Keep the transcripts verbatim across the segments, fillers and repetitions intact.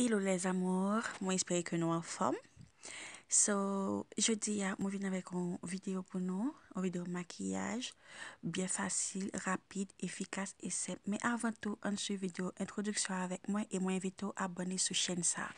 Hello les amours, mwen espere ke nou anfòm. So, jodi a, mwen vin avèk yon videyo pou nou, yon videyo makiyaj, byen fasil, rapid, efikas e senp. Men avan tou, ann swiv videyo entwodiksyon avèk mwen e mwen envite w abòne sou chèn sa.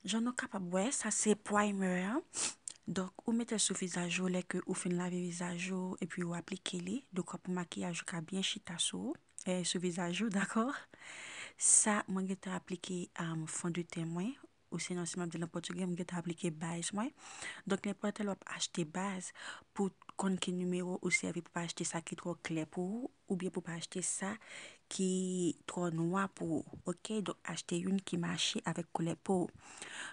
Jan nou kapab wè, sa se primer an. Donk, ou mete l sou vizaj ou lè ke ou fin lave vizaj ou epi ou aplike li. Dekwa pou makiyaj ou ka byen chita sou ou, eh, sou vizaj ou, dakò? Sa, mwen gentan aplike, um, fondeten mwen. Ou sinon, si m ap di l an pòtigè, mwen gentan aplike baz mwen. Donk, nenpòt lè w ap achte baz pou konn ki nimewo ou sèvi pou pa achte sa ki twò klè pou ou, oubyen pou pa achte sa ki twò nwa pou ou, oke? Donk, achte youn ki mache avèk koulè po w.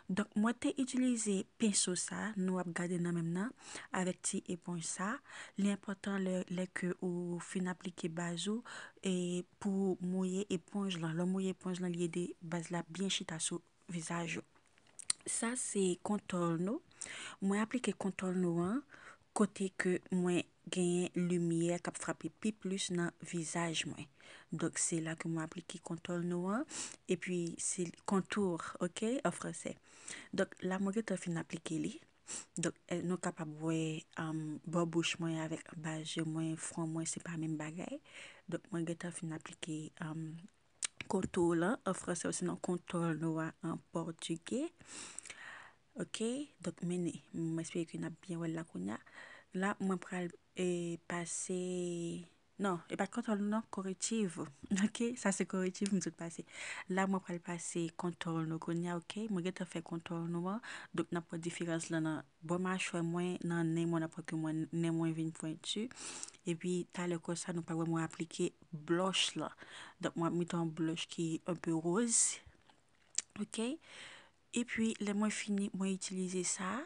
Donk, mwen te itilize penso sa, nou ap gade nan men m nan, avèk ti eponj sa. Li enpòtan lè, lè ke ou fin aplike baz ou, e pou mouye eponj lan. Lè w mouye eponj lan, li ede baz la byen chita sou vizaj ou. Sa se Contorno. Mwen aplike Contorno an kote ke mwen genyen limyè k ap frape pi plis nan vizaj mwen. Donk, se la ke mwen aplike Contorno an. Epi, se contour, oke, an fransè. Donk, la, mwen gentan fin aplike li. Donk, eh, nou kapab wè, um, bò bouch mwen avèk baz je mwen, fwon mwen, se pa menm bagay. Donk, mwen gentan fin aplike, um, kontou lan an fransè, osinon contorno a an pòtigè. Oke, donk, men ni, m espere ke n ap byen wè l la kounye a. La, mwen pral, eh, pase, non, e pa contorno, non, correctivo. Oke, sa se correctivo, m sot pase. La, mwen pral pase contorno kounye a, oke? Mwen gentan fè contorno an, donk n ap wè diferans lan nan bò machwè mwen, nan nen mwen, n ap wè ke mwen, nen mwen vin pwenti. Epi, talè konsa, nou pral wè mwen aplike blush lan. Donk, mwen ap mete yon blush ki un peu rose. Oke? Epi, lè mwen fini, mwen itilize sa,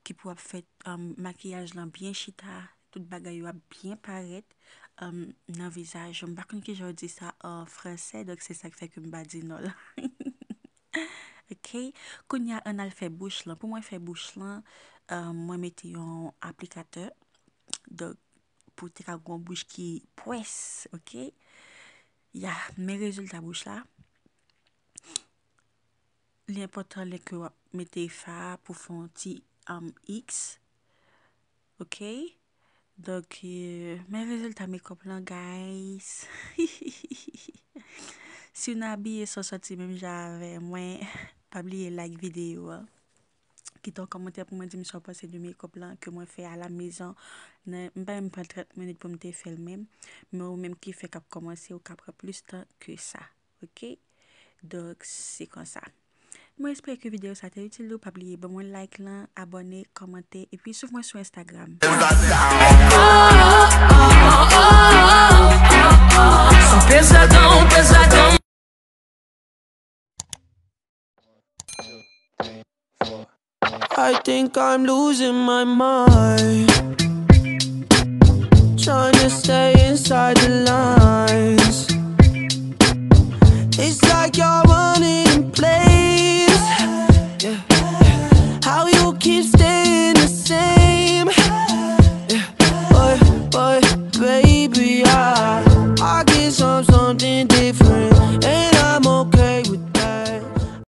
ki pou ap fè, um, makiyaj lan byen chita, tout bagay yo ap byen parèt, um, nan vizaj. M pa konn kijan yo di sa an fransè, donk se sa k fè ke m pa di non lan. Oke? Kounye a, ann al fè bouch lan. Pou mwen fè bouch lan, um, mwen mete yon aplikatè. Donk, pou te ka gon bouch ki pwès, oke? Ya, men rezilta bouch la. Li enpòtan lè ke w ap mete fard pou fè yon ti, um, X. Oke? Donk, euh, men rezilta makeup lan, guys. Si w nan abiye san santi menm jan avè mwen, pa bliye like videyo a. Kite yon kòmantè pou mwen di m sa w panse de makeup lan ke mwen fè a la mezon. Nan, m pa menm pran trant minit pou m te fè l menm. Men ou menm ki fèk ap kòmanse, ou ka pran plis tan ke sa. Oke? Donk, se konsa. Mwen espere ke videyo sa te itil ou. Pa bliye ban mwen like lan, abòne, kòmante, epi swiv mwen sou Instagram. I think I'm losing my mind. Trying to stay inside the lines. It's like you're